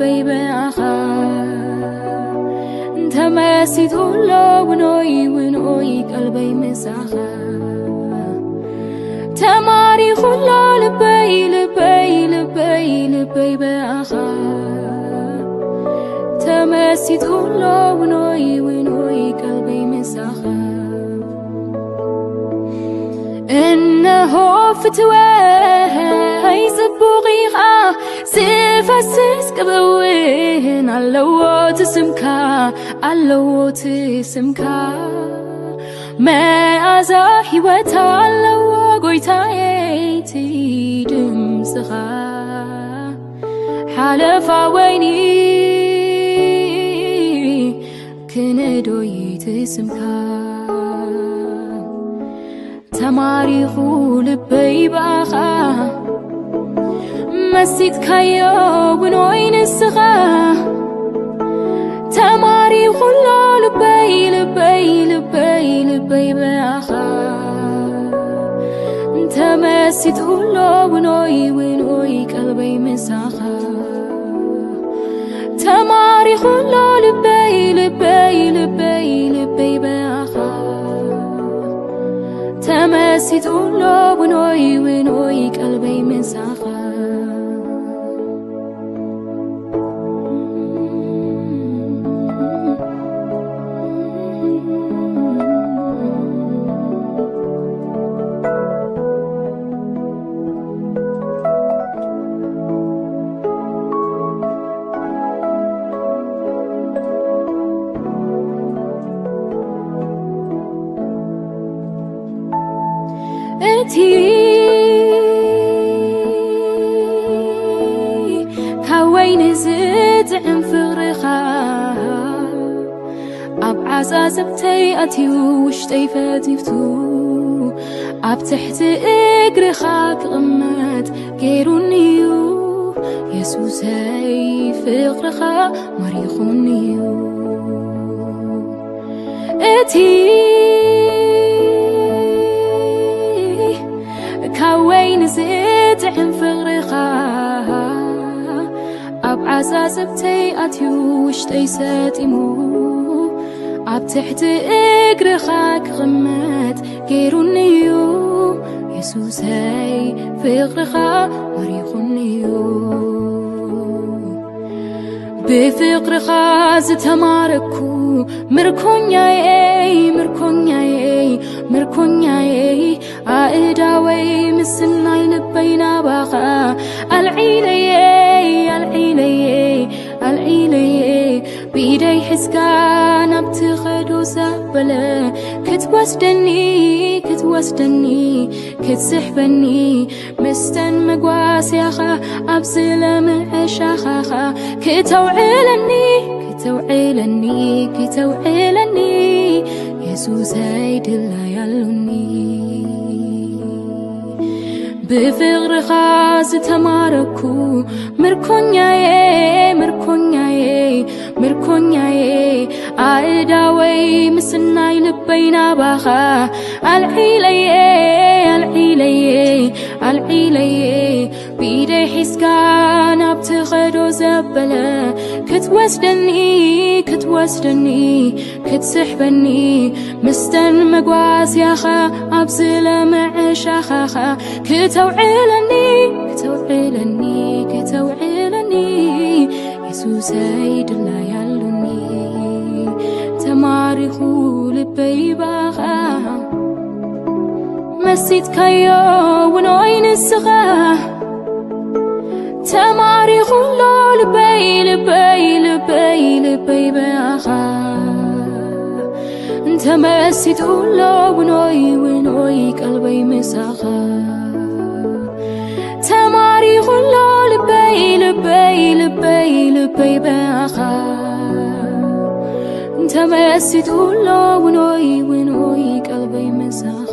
በይ ብኣኻ እንተመሲጡ ኣሎ ውኖይ ውኖይ ቀልበይ ምሳኻ ተማሪኹ ኣሎ ልበይ ልበይ ልበይ ልበይ ብኣኻ ተመሲጡ ኣሎ ውኖይ ውኖይ ቀልበይ ምሳኻ እነሆ ፍትወይ ጽቡቕ ኢኻ ዝፈስስ ቅብውን ኣለዎ ትስምካ ኣለዎ ትስምካ መኣዛ ህይወት ኣለዎ ጎይታየይ እቲ ድምፅኻ ሓለፋ ወይኒ ክነዶይ ትስምካ ተማሪኹ ልበይ ብኣኻ መሲጥካዮ ውኖይ ንስኻ ተማሪኹ ኣሎ ልበይ ልበይ ልበይ ልበይ ብኣኻ እንተመሲጡ ኣሎ ውኖይ ውኖይ ቀልበይ ምሳኻ ተማሪኹ ኣሎ ልበይ ልበይ ልበይ ልበይ ብኣኻ ተመሲጡ ኣሎ ውኖይ ውኖይ ቀልበይ ምሳኻ እቲ ካብ ወይኒ ዝጥዕም ፍቕርኻ ኣብ ዓጻጽምተይ ኣትዩ ውሽጠይ ፈቲፍቱ ኣብ ትሕቲ እግርኻ ክቕመጥ ገይሩኒዩ የሱሰይ ፍቕርኻ ማሪኹኒዩ እቲ ካብ ወይኒ ዝጥዕም ፍቕርኻ ኣብ ዓጻጽብተይ ኣትዩ ውሽጠይ ሰጢሙ ኣብ ትሕቲ እግርኻ ክቕመጥ ገይሩኒዩ የሱሰይ ፍቕርኻ ማሪኹኒዩ ብፍቕርኻ ዝተማረኩ ምርኮኛየ ምርኮኛየ ምርኮኛየ ኣእዳወይ ምስናይ ልበይ ናባኻ ኣልዒለየ ኣልዒለየ ኣልዒለየ ብኢደይ ሒዝካ ናብ ትኸዶ ዘበለ ክትወስደኒ ክትወስደኒ ክትስሕበኒ ምስተን መጓስያኻ ኣብዚ ለምዕሻኻኻ ክተውዕለኒ ክተውዕለኒ ክተውዕለኒ የሱሰይ ድላይ ኣሉኒ ብፍቕርኻ ዝተማረኩ ምርኮኛየ ምርኮኛየ ምርኮኛየ ኣእዳወይ ምስናይ ልበይ ናባኻ ኣልዒለየ ኣልዒለየ ኣልዒለየ ብኢደይ ሒዝካ ናብ ትኸዶ ዘበለ ክትወስደኒ ክትወስደኒ ክትስሕበኒ ምስተን መጓስያኻ ኣብዚ ለምዕሻኻኻ ክተውዕለኒ ክተውዕለኒ ክተውዕለኒ የሱሰይ ድላይ ኣሉኒ ተማሪኹ ልበይ ባኻ መሲጥካዮ ውኖይ ንስኻ ተማሪኹ ኣሎ ልበይ ልበይ ልበይ ብኣኻ እንተመሲጡ ኣሎ ውኖይ ውኖይ ቀልበይ ምሳኻ ተማሪኹ ኣሎ ልበይ ልበይ ልበይ ልበይ ብኣኻ እንተመሲጡ ኣሎ ውኖይ ውኖይ ቀልበይ ምሳኻ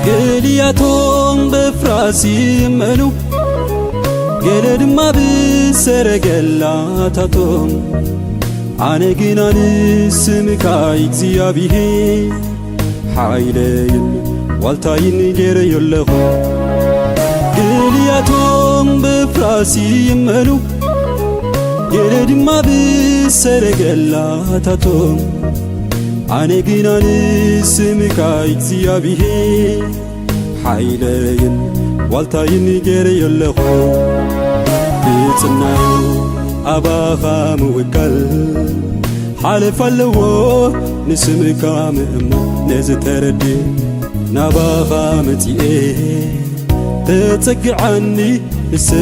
ገሊያቶም በፍራስ ይመኑ፣ ገለ ድማ ብሰረገላታቶም። ኣነ ግና ንስምካ እግዚኣብሄር ሓይለይን ዋልታይን ገይረዮ ኣለኹ። ገሊያቶም በፍራስ ይመኑ፣ ገለ ድማ ብሰረገላታቶም። ኣነ ግና ንስምካ እግዚኣብሄር ሓይለይን ዋልታይን ገይረዮ ኣለኹ። ብጽናዩ ኣባኻ ምውካል ሓለፍ ኣለዎ፣ ንስምካ ምእማን ነዚ ተረድእ። ናባኻ መጺኤ ተጸግዓኒ፣ ንስኻ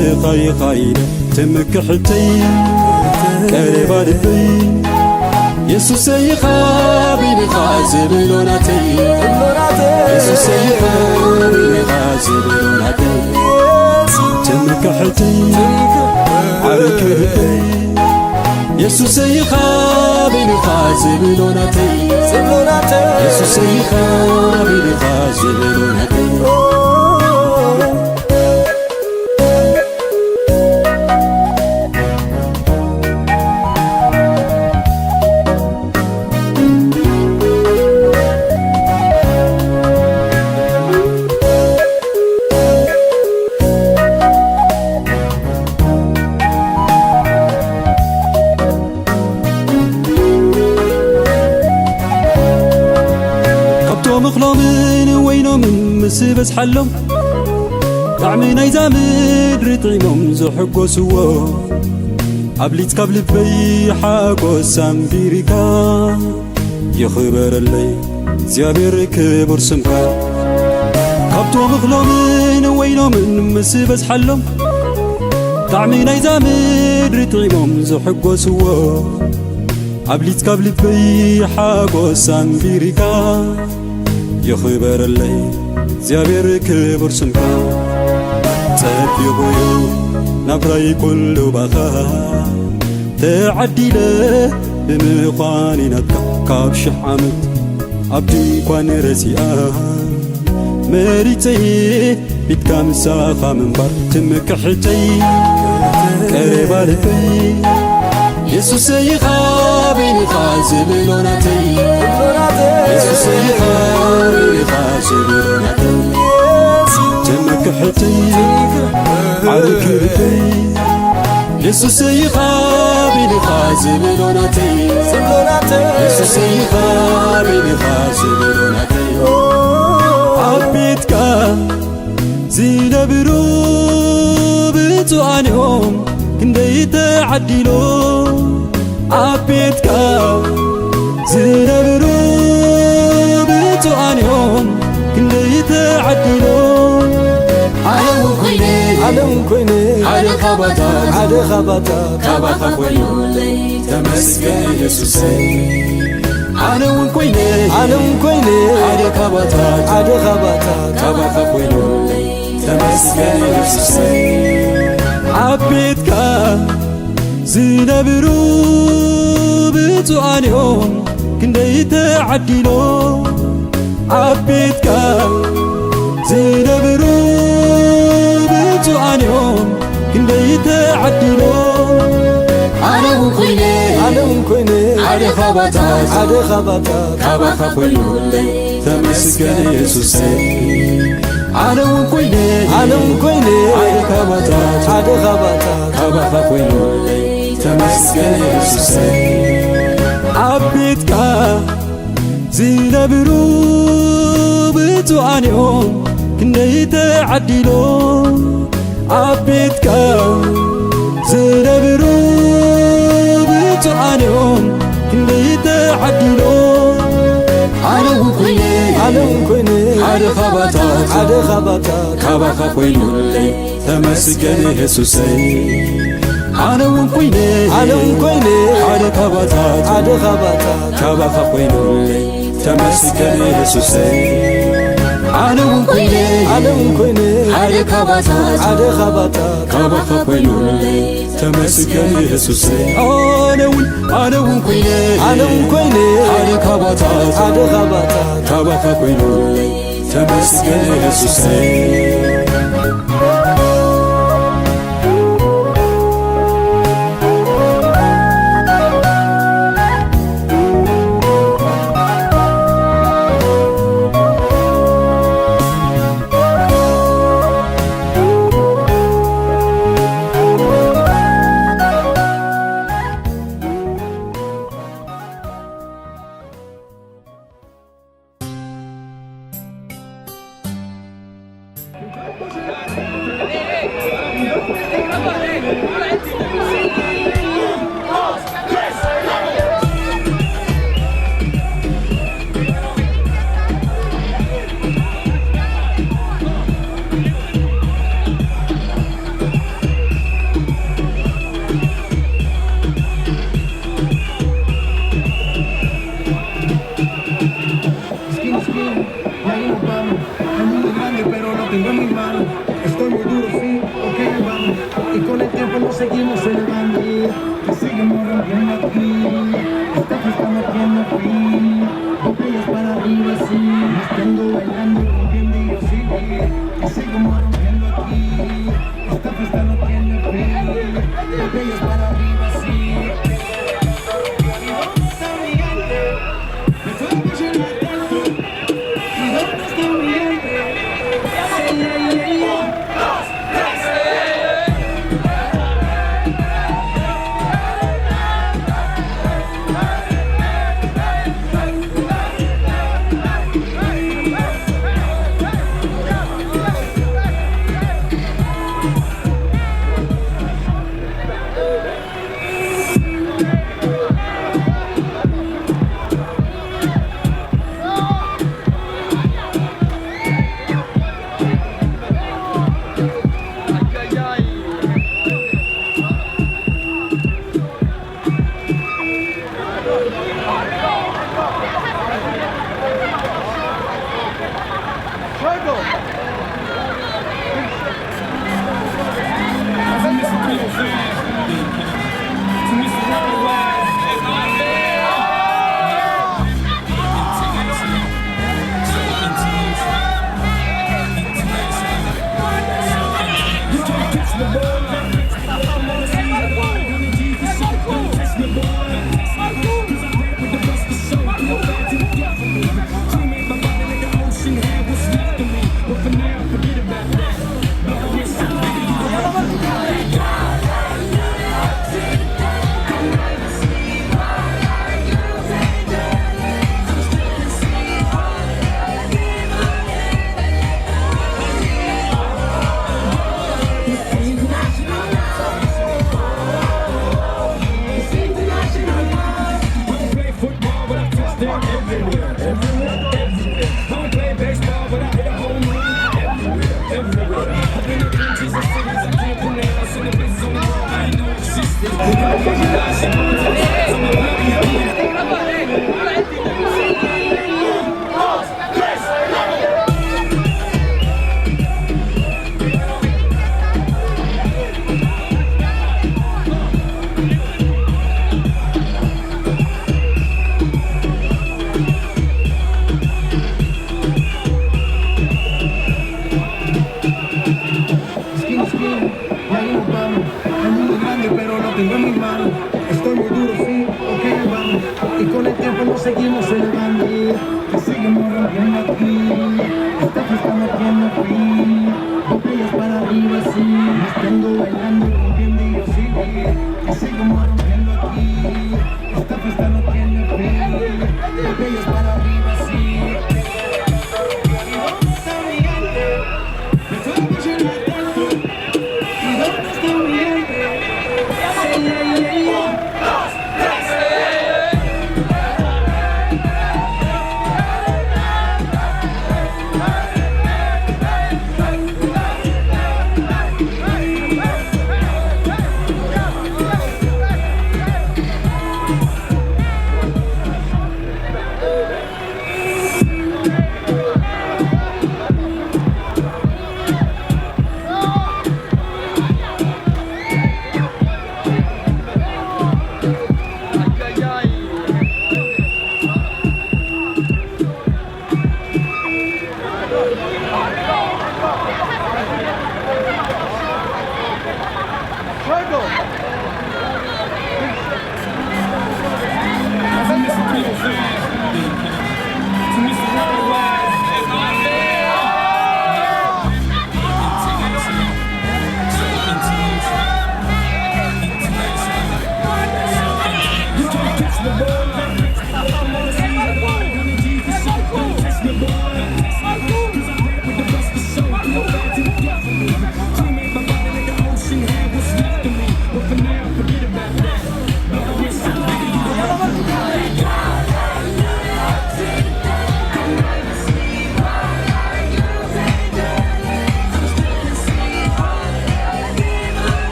ኢኻ ኢለ ትምክሕተይ፣ ቀረባ ልበይ። የሱሰይ ኢኻ ብልኻ ዝብሎ ናተይ። የሱሰይ ኢኻ ብልኻ ዝብሎ ናተይ። ትምክሕተይ፣ ዓርኪ ልበይ። የሱሰይ ኢኻ ብልኻ ዝብሎ ናተይ። የሱሰይ ኢኻ ብልኻ ዝብሎ ናተይ። ካብቶም እኽሎምን ወይኖምን ምስ በዝሓሎም፣ ጣዕሚ ናይዛ ምድሪ ጥዒሞም ዝሕጎስዎ፣ ኣብሊጽ ካብ ልበይ ሓጎስ ኣንቢርካ። ይኽበረለይ እግዚኣብሔር ክቡር ስምካ። ካብቶም እኽሎምን ወይኖምን ምስ በዝሓሎም፣ ጣዕሚ ናይዛ ምድሪ ጥዒሞም ዝሕጎስዎ፣ ኣብሊጽ ካብ ልበይ ሓጎስ ኣንቢርካ። ይኽበረለይ እግዚኣብሔር ክቡር ስምካ። ጸቢቑ እዩ ናብራይ ኩሉ ባኻ፣ ተዓዲለ ብምዃነይ ናትካ። ካብ ሽሕ ዓመት ኣብ ድንኳን ረሲኣ መሪጸይ፣ ቤትካ ምሳኻ ምንባር ትምክሕተይ፣ ቀረባ ልበይ። የሱሰይ ኢኻ ብልኻ ዝብሎ ናተይ። የሱሰይ ኢኻ ብልኻ ዝብሎ ናተይ። ትምክሕተይ፣ ዓርኪ ልበይ። የሱሰይ ኢኻ ብልኻ ዝብሎ ናተይ። የሱሰይ ኢኻ ብልኻ ዝብሎ ናተይ። ኣብ ቤትካ ዝነብሩ ብፁዓን እዮም ክንደይ ተዓዲሎም። ኣብ ቤትካ ዝነብሩ ብፁዓን እዮም ክንደይ ተዓዲሎም። ኣነ እውን ኮይነ፣ ኣነ እውን ኮይነ፣ ሓደ ካባታት፣ ሓደ ካባታት፣ ካባኻ ኮይኑለይ፣ ተመስገን የሱሰይ። ኣነ እውን ኮይነ፣ ኣነ እውን ኮይነ፣ ሓደ ካባታት፣ ሓደ ካባታት፣ ካባኻ ኮይኑለይ፣ ተመስገን የሱሰይ። ኣብ ቤትካ ዝነብሩ ብፁዓን እዮም ክንደይ ተዓዲሎም። ኣብ ቤትካ ዝነብሩ ብፁዓን እዮም ክንደይ ተዓዲሎም። ኣነ እውን ኮይነ፣ ኣነ እውን ኮይነ፣ ሓደ ካባታት፣ ሓደ ካባታት፣ ካባኻ ኮይኑለይ፣ ተመስገን የሱሰይ። ኣነ እውን ኮይነ፣ ኣነ እውን ኮይነ፣ ሓደ ካባታት፣ ሓደ ካባታት፣ ካባኻ ኮይኑለይ፣ ተመስገን የሱሰይ። ኣብ ቤትካ ዝነብሩ ብፁዓን እዮም ክንደይ ተዓዲሎም። ኣብ ቤትካ ዝነብሩ ብፁዓን እዮም ክንደይ ተዓዲሎም። ኣነ እውን ኮይነ፣ ኣነ እውን ኮይነ፣ ሓደ ካባታት፣ ሓደ ካባታት፣ ካባኻ ኮይኑለይ፣ ተመስገን የሱሰይ። ኣነ እውን ኮይነ፣ ኣነ እውን ኮይነ፣ ሓደ ካባታት፣ ሓደ ካባታት፣ ካባኻ ኮይኑለይ፣ ተመስገን የሱሰይ። ኣነ እውን ኮይነ፣ ኣነ እውን ኮይነ፣ ሓደ ካባታት፣ ሓደ ካባታት፣ ካባኻ ኮይኑለይ፣ ተመስገን የሱሰይ። ኣነ እውን፣ ኣነ እውን ኮይነ፣ ኣነ እውን ኮይነ፣ ሓደ ካባታት፣ ሓደ ካባታት፣ ካባኻ ኮይኑለይ፣ ተመስገን ኢየሱሰይ። Skin, skin, y ahí nos vamos. Es muy grande, pero lo tengo en mis manos. Estoy muy duro, sí, ok, vamos. Y con el tiempo nos seguimos elevando. Que seguimos rompiendo aquí. Esta fiesta no tiene fin. Botellas para arriba, sí. Estando bailando y rompiendo y yo sí. Que seguimos rompiendo aquí. Esta fiesta no tiene fin. Botellas para arriba, sí.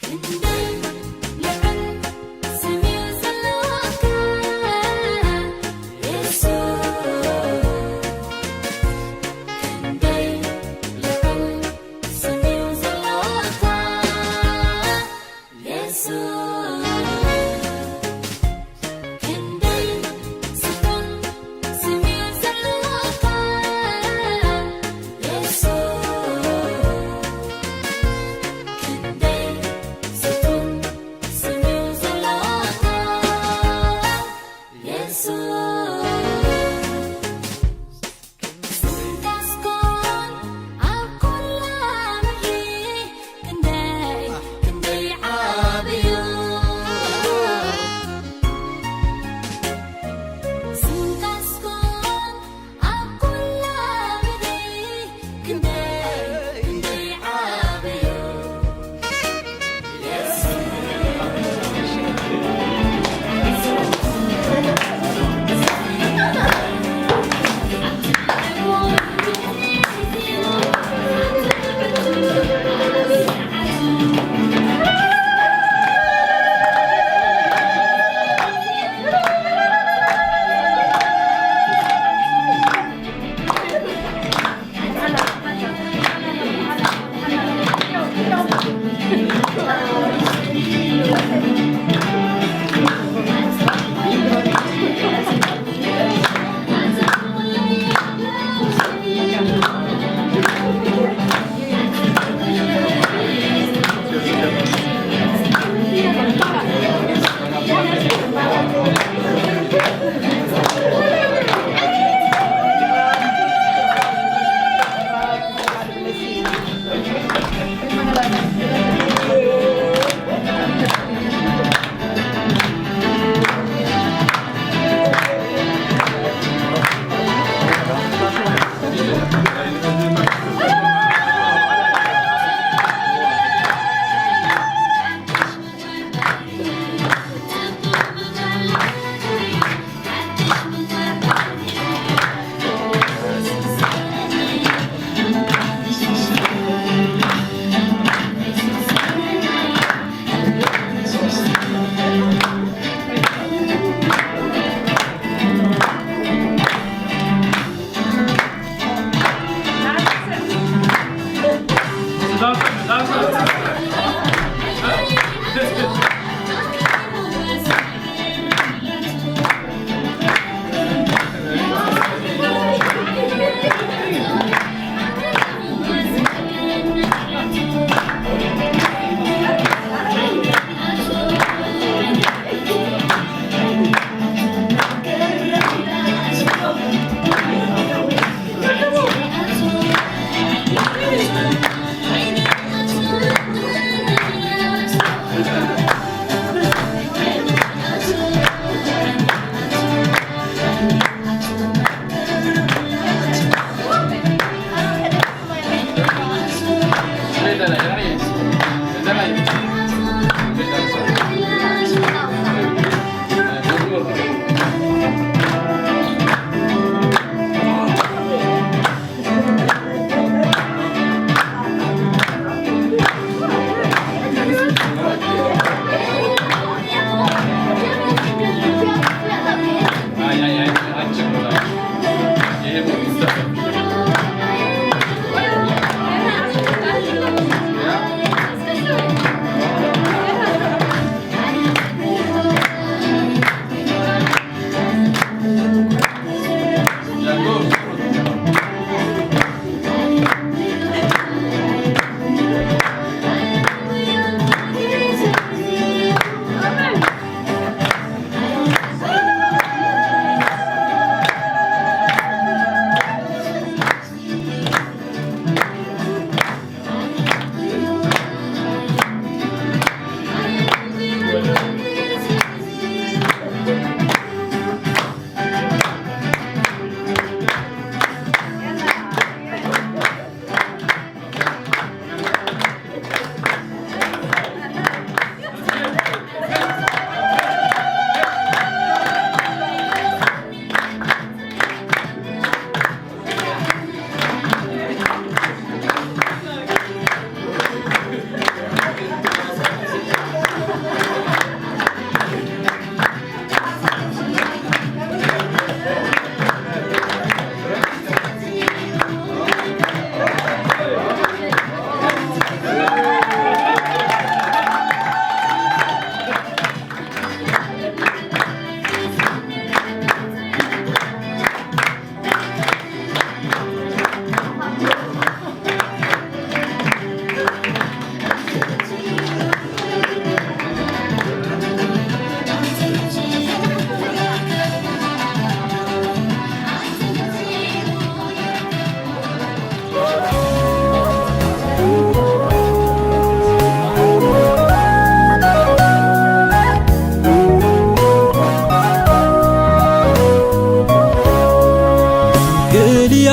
ክንደይ ልዑል ስም እዩ ዘለካ የሱስ፣ ክንደይ ልዑል ስም እዩ ዘለካ የሱስ፣ ክንደይ ስልጣን ስም እዩ ዘለካ የሱስ።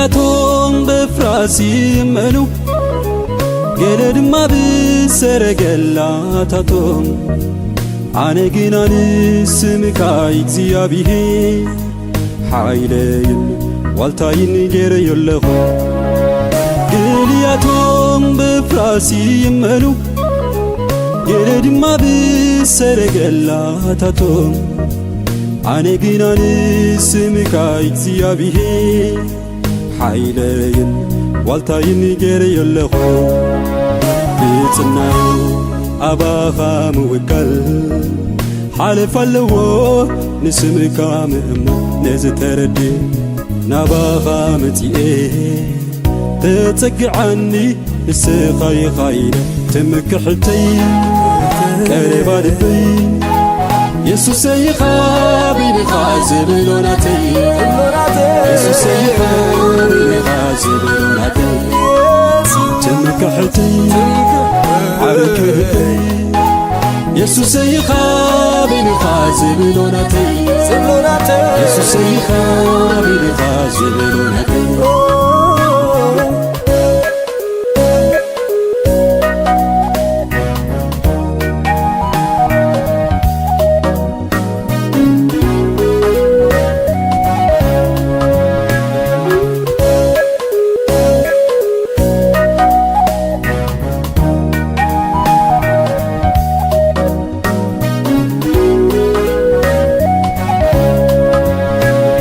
ኣቶም በፍራስ ይመኑ፣ ገለ ድማ ብሰረገላታቶም። ኣነ ግና ንስምካ እግዚኣብሄር ሓይለይን ዋልታይን ገይረዮ ኣለኹ። ገሊኣቶም በፍራስ ይመኑ፣ ገለ ድማ ብሰረገላታቶም። ኣነ ግና ንስምካ እግዚኣብሄር ሓይለይን ዋልታይን ገይረዮ ኣለኹ። ብጽናዩ ኣባኻ ምውካል ሓለፍ ኣለዎ፣ ንስምካ ምእማን ነዚ ተረድእ። ናባኻ መጺኤ ተጸግዓኒ፣ ንስኻ ኢኻ ኢለ ትምክሕተይ፣ ቀረባ ልበይ። የሱሰይ ኢኻ ብኢኻ ዝብሎ ናተይ፣ የሱሰይ ኢኻ ብኢኻ ዝብሎ ናተይ፣ ትምክሕተይ፣ ዓርኪ ልበይ። የሱሰይ ኢኻ ብኢኻ ዝብሎ ናተይ፣ የሱሰይ ኢኻ ብኢኻ ዝብሎ ናተይ።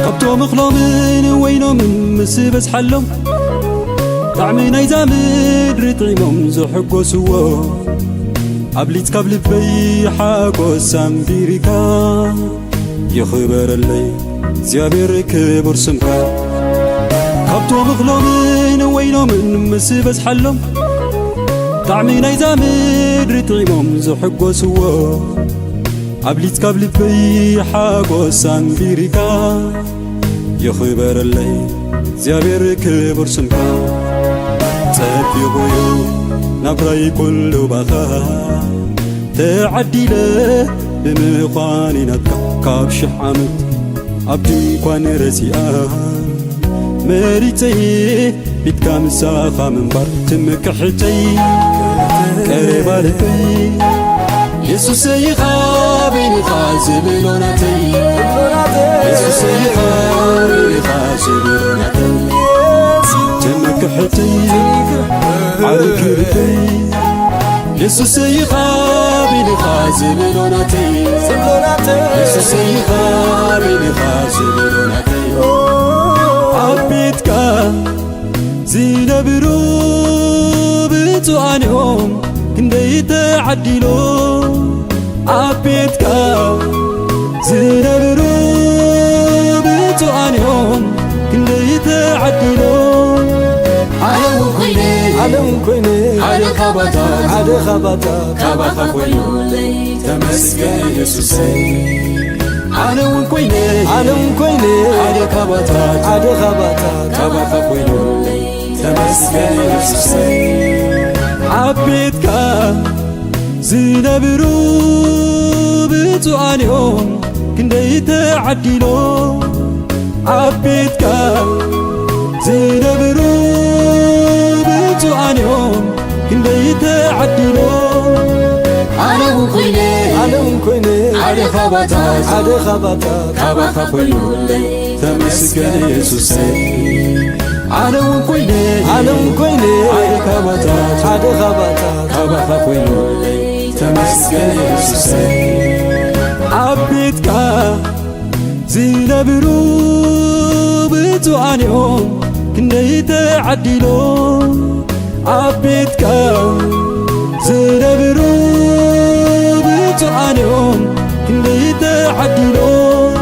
ካብቶም እኽሎምን ወይኖምን ምስ በዝሓሎም፣ ጣዕሚ ናይዛ ምድሪ ጥዒሞም ዝሕጎስዎ፣ ኣብሊጽካ ኣብ ልበይ ሓጎስ ኣንቢርካ። ይኽበረለይ እግዚኣብሔር ክቡር ስምካ። ካብቶም እኽሎምን ወይኖምን ምስ በዝሓሎም፣ ጣዕሚ ናይዛ ምድሪ ጥዒሞም ዝሕጎስዎ፣ ኣብሊጽካ ኣብ ልበይ ሓጎስ ኣንቢርካ። ይኽበረለይ እግዚኣብሔር ክቡር ስምካ። ጸቢቑ እዩ ናብራይ ኩሉ ባኻ፣ ተዓዲለ ብምዃነይ ናትካ። ካብ ሽሕ ዓመት ኣብ ድንኳን ረሲኣ መሪጸይ፣ ፊትካ ምሳኻ ምንባር ትምክሕተይ፣ ቀረባ ልበይ። የሱሰይ ኢኻ ብኢኻ ዝብሎ ናተይ፣ የሱሰይ ኢኻ ብኢኻ ዝብሎ ናተይ፣ ትምክሕተይ፣ ዓርኪ ልበይ። የሱሰይ ኢኻ ብኢኻ ዝብሎ ናተይ፣ የሱሰይ ኢኻ ብኢኻ ዝብሎ ናተይ። ኣብ ቤትካ ዝነብሩ ብፁዓን እዮም ክንደይ ተዓዲሎም። ኣብ ቤትካ ዝነብሩ ብፁዓን እዮም ክንደይ ተዓዲሎም። ኣነ እውን ኮይነ፣ ኣነ እውን ኮይነ፣ ሓደ ካባታት፣ ሓደ ካባታት፣ ካባኻ ኮይኑለይ፣ ተመስገን የሱሰይ። ኣነ እውን ኮይነ፣ ኣነ እውን ኮይነ፣ ሓደ ካባታት፣ ሓደ ካባታት፣ ካባኻ ኮይኑለይ፣ ተመስገን የሱሰይ። ኣብ ቤትካ ዝነብሩ ብፁዓን እዮም ክንደይ ተዓዲሎም። ኣብ ቤትካ ዝነብሩ ብፁዓን እዮም ክንደይ ተዓዲሎም። ኣነ እውን ኮይነ፣ ኣነ እውን ኮይነ፣ ሓደ ካባታት፣ ሓደ ካባታት፣ ካባኻ ኮይኑለይ፣ ተመስገን የሱሰይ። ኣነ እውን ኮይነ፣ ኣነ እውን ኮይነ፣ ሓደ ካባታት፣ ሓደ ካባታት፣ ካባኻ ኮይኑለይ፣ ተመስገን የሱሰይ። ኣብ ቤትካ ዝነብሩ ብፁዓን እዮም ክንደይ ተዓዲሎም። ኣብ ቤትካ ዝነብሩ ብፁዓን እዮም ክንደይ ተዓዲሎም።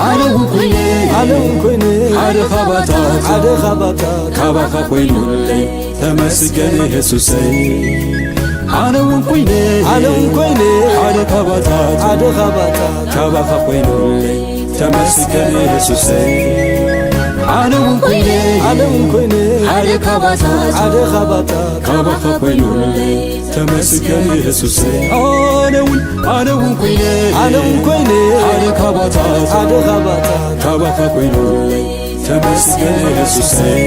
ኣነ እውን ኮይነ፣ ኣነ እውን ኮይነ፣ ሓደ ካባታት፣ ሓደ ካባታት፣ ካባኻ ኮይኑለይ፣ ተመስገን የሱሰይ። ኣነ እውን ኮይነ፣ ኣነ እውን ኮይነ፣ ሓደ ካባታት፣ ሓደ ካባታት፣ ካባኻ ኮይኑለይ፣ ተመስገን የሱሰይ። ኣነ እውን ኮይነ፣ ኣነ እውን ኮይነ፣ ሓደ ካባታት፣ ሓደ ካባታት፣ ካባኻ ኮይኑለይ፣ ተመስገን የሱሰይ። ኣነ እውን፣ ኣነ እውን ኮይነ፣ ኣነ እውን ኮይነ፣ ሓደ ካባታት፣ ሓደ ካባታት፣ ካባኻ ኮይኑለይ፣ ተመስገን የሱሰይ።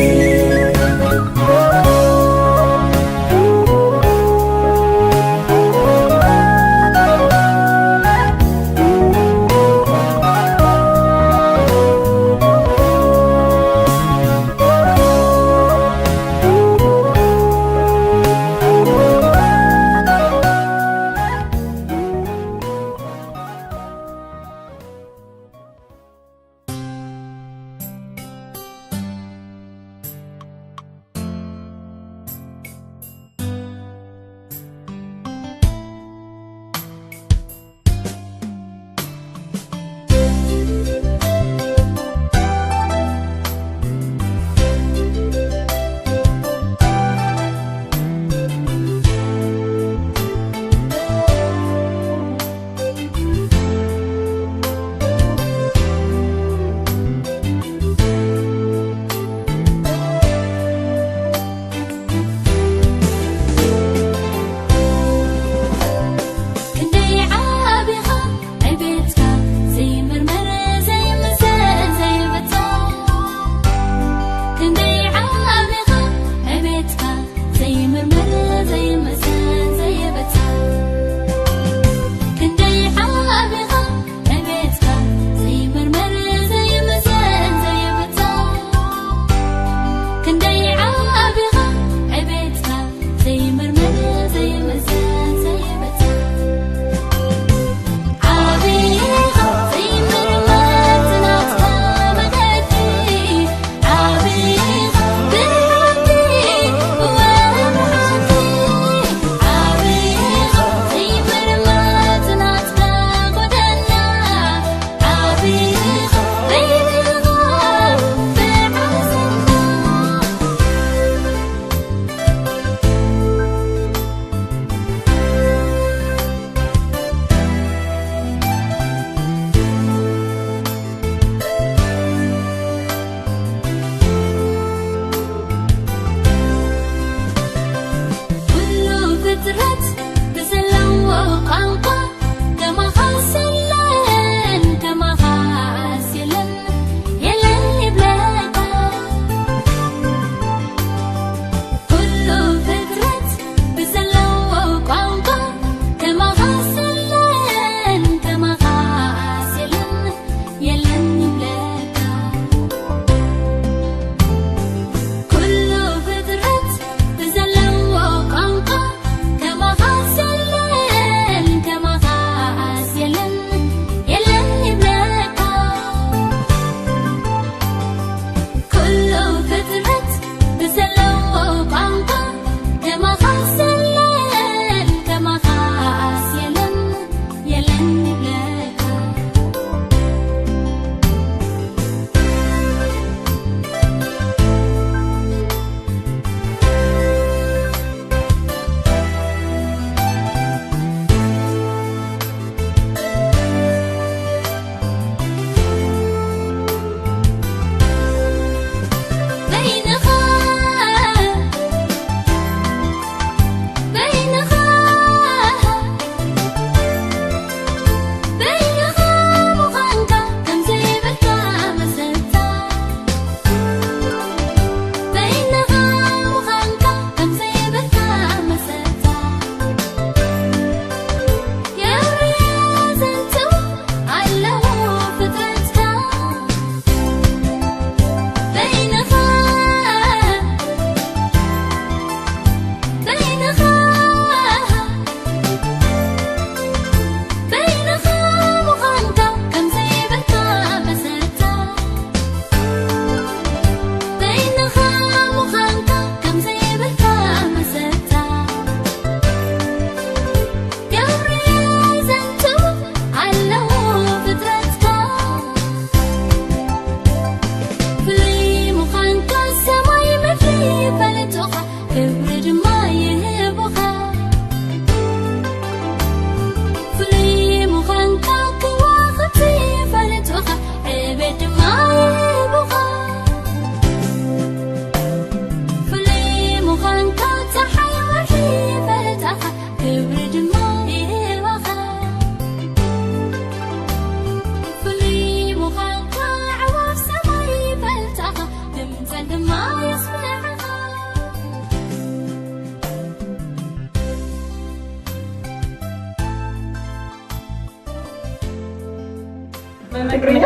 ትግርኛ?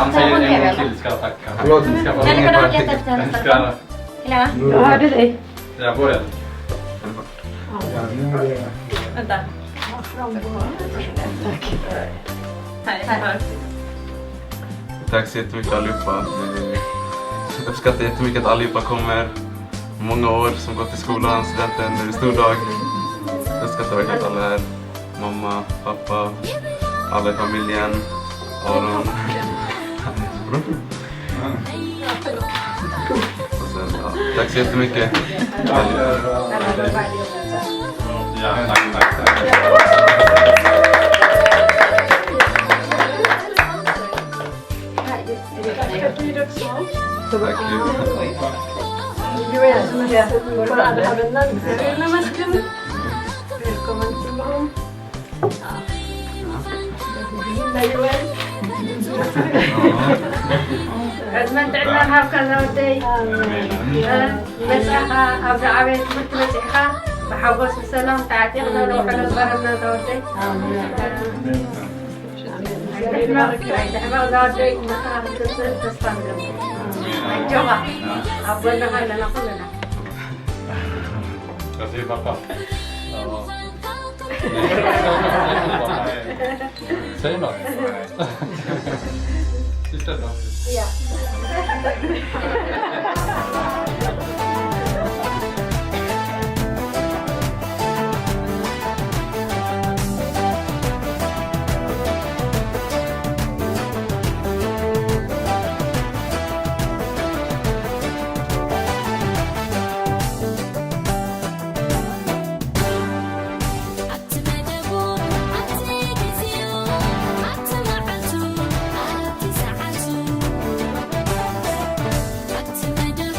ኣምሳያ ኤምኤል እስካብ ታካ። ፍሎት እስካብ ትግርኛ ፓርቲ። እስካብ لا لا ያ፣ ቦርያ። Tack så jättemycket allihopa. Jag uppskattar jättemycket att allihopa kommer. Många år som gått i skolan, studenten, det är en stor dag. Jag uppskattar verkligen att alla är här. Mamma, pappa, alla i familjen, Aron. Och sen, ja, tack så jättemycket. Ja, tack, tack, tack. Tack. ዩኤል ዝመስል መርዓ ዝሃበና እግዚኣብሔር ነመስግን። ዌልኮመን ኩልኹም። ናይ ዩኤል ዕድመን ጥዕናን ሃብካ ዘወደይ። መፅእኻ ኣብዚ ዓበየ ትምህርቲ በፂሕካ ብሓጎስ ብሰላም ተዓጢቕና ንውዕሎ ዝበረና ዘወደይ። ድሕመቕ ድሕመቕ ዘወደይ መኸራ ክትፅእ ተስፋ ንገብር። ኣጆኻ ኣብ ጎንኻ ኣለና ኩልና። Kasi papa. Say no. Sister no. ኣብቲ መደቡ ኣብቲ ግዚኡ ኣብቲ መዓልቱ ኣብቲ ሰዓቱ ኣብቲ መደቡ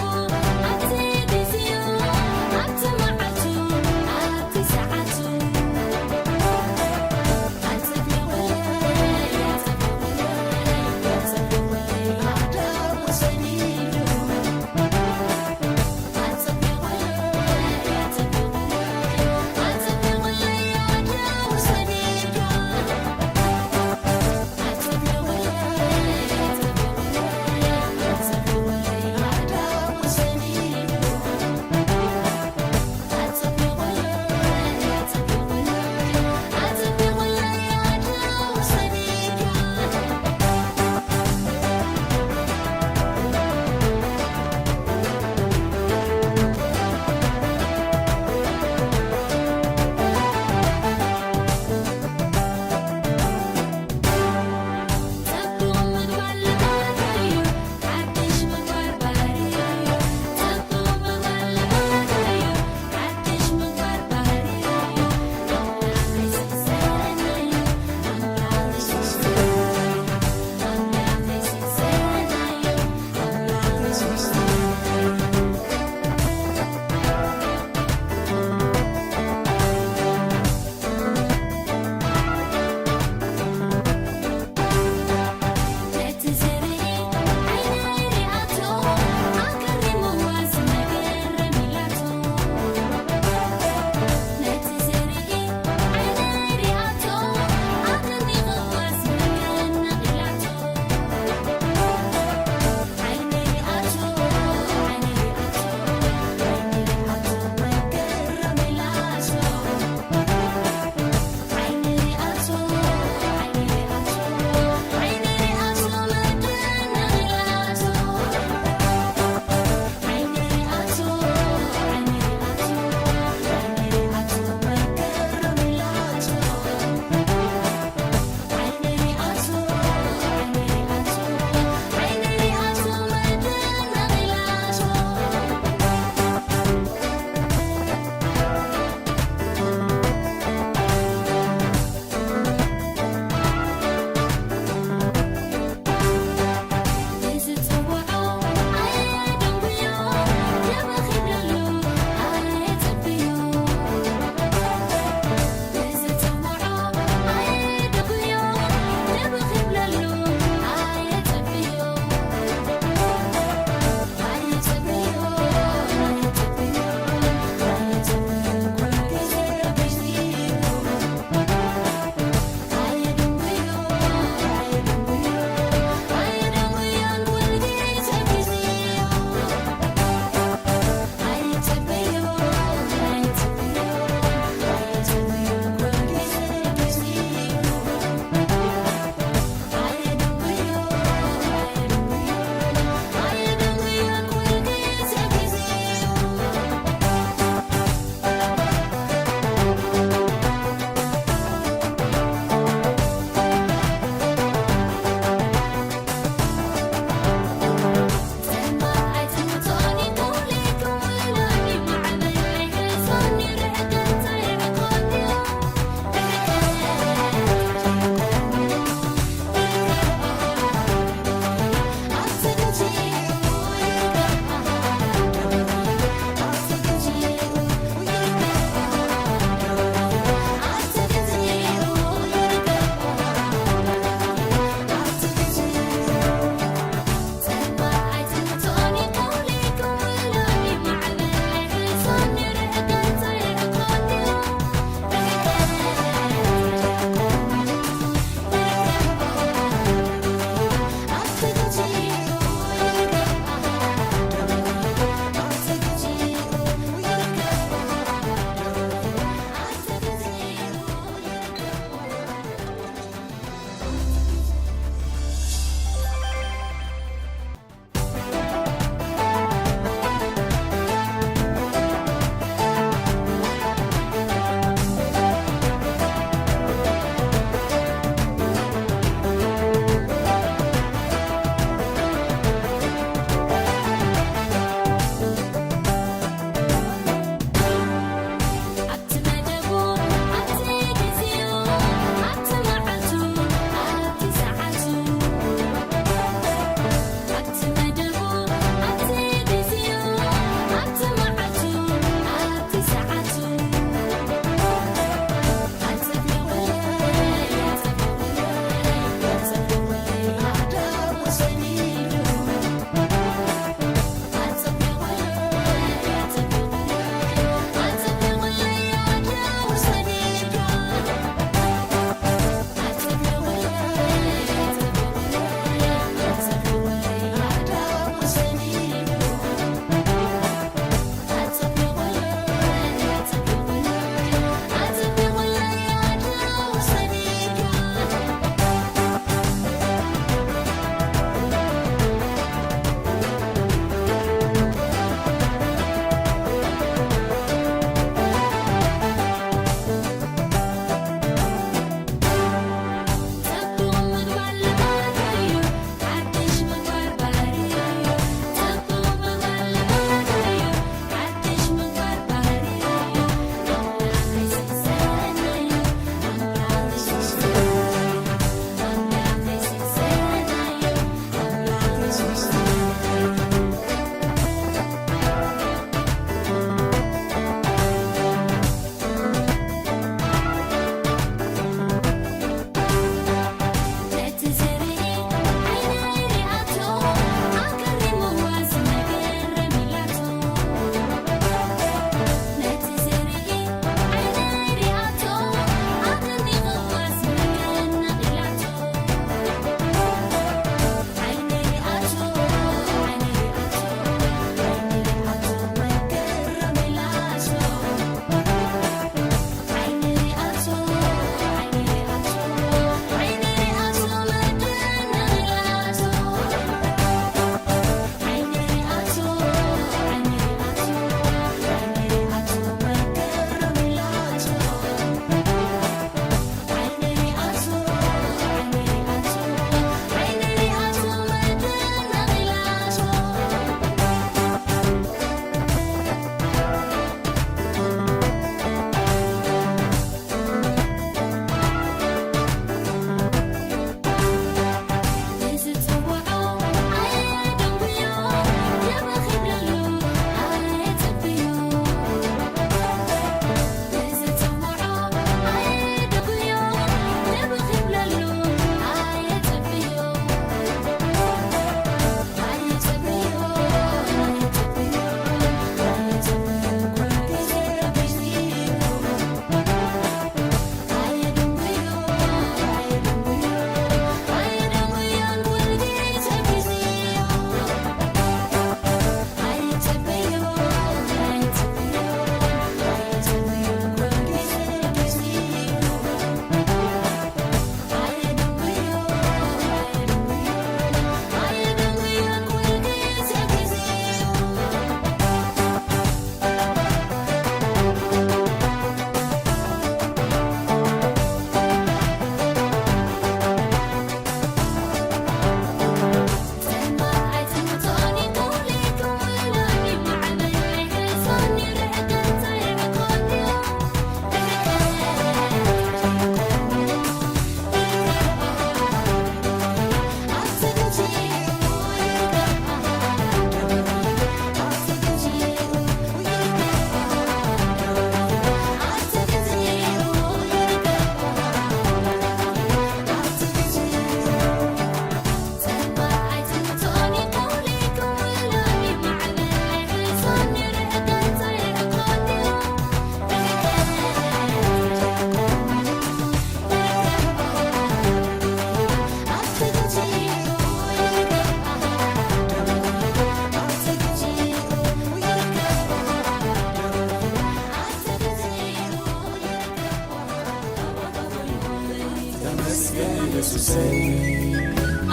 የሱሰይ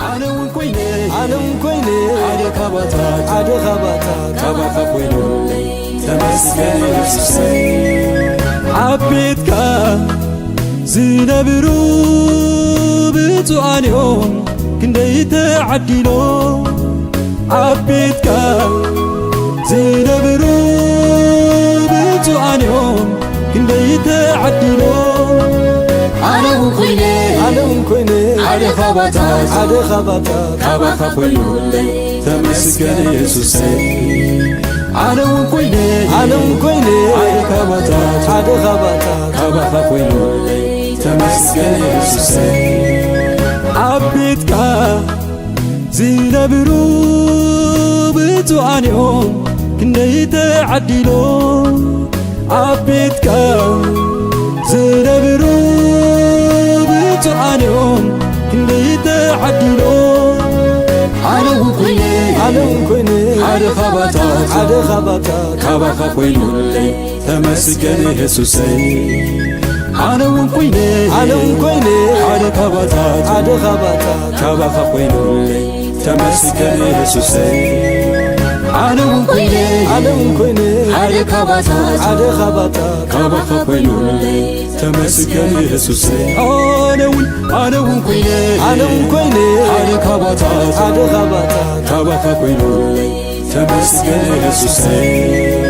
ኣነ እውን ኮይነ ኣነ እውን ኮይነ ሓደ ካባታት ሓደ ካባታት ካባኻ ኮይኑለይ ተመስገን የሱሰይ። ኣብ ቤትካ ዝነብሩ ብፁዓን እዮም ክንደይ ተዓዲሎም ኣብ ቤትካ ዝነብሩ ብፁዓን እዮም ክንደይ ተዓዲሎም ኣነ እውን ኮይነ ኣነ እውን ኮይነ ሓደ ካባታት ሓደ ካባታት ካባኻ ኮይኑለይ ተመስገን የሱሰይ። ኣነ እውን ኮይነ ኣነ እውን ኮይነ ሓደ ካባታት ሓደ ካባታት ካባኻ ኮይኑለይ ተመስገን የሱሰይ። ኣብ ቤትካ ዝነብሩ ብፁዓን እዮም ክንደይ ተዓዲሎም ኣብ ቤትካ ዝነብሩ ብፁዓን እዮም ክንደይ ተዓዲሎም ኣነ እውን ኮይነ ኣነ እውን ኮይነ ሓደ ካባታት ሓደ ካባታት ካባኻ ኮይኑለይ ተመስገን የሱሰይ። ኣነ እውን ኮይነ ኣነ እውን ኮይነ ሓደ ካባታት ሓደ ካባታት ካባኻ ኮይኑለይ ተመስገን የሱሰይ። ኣነ እውን ኮይነ ኣነ እውን ኮይነ ሓደ ካባታት ሓደ ካባታት ካባኻ ኮይኑለይ ተመስገን የሱሰይ። ኣነ እውን ኣነ እውን ኮይነ ኣነ እውን ኮይነ ሓደ ካባታት ሓደ ካባታት ካባኻ ኮይኑለይ ተመስገን የሱሰይ።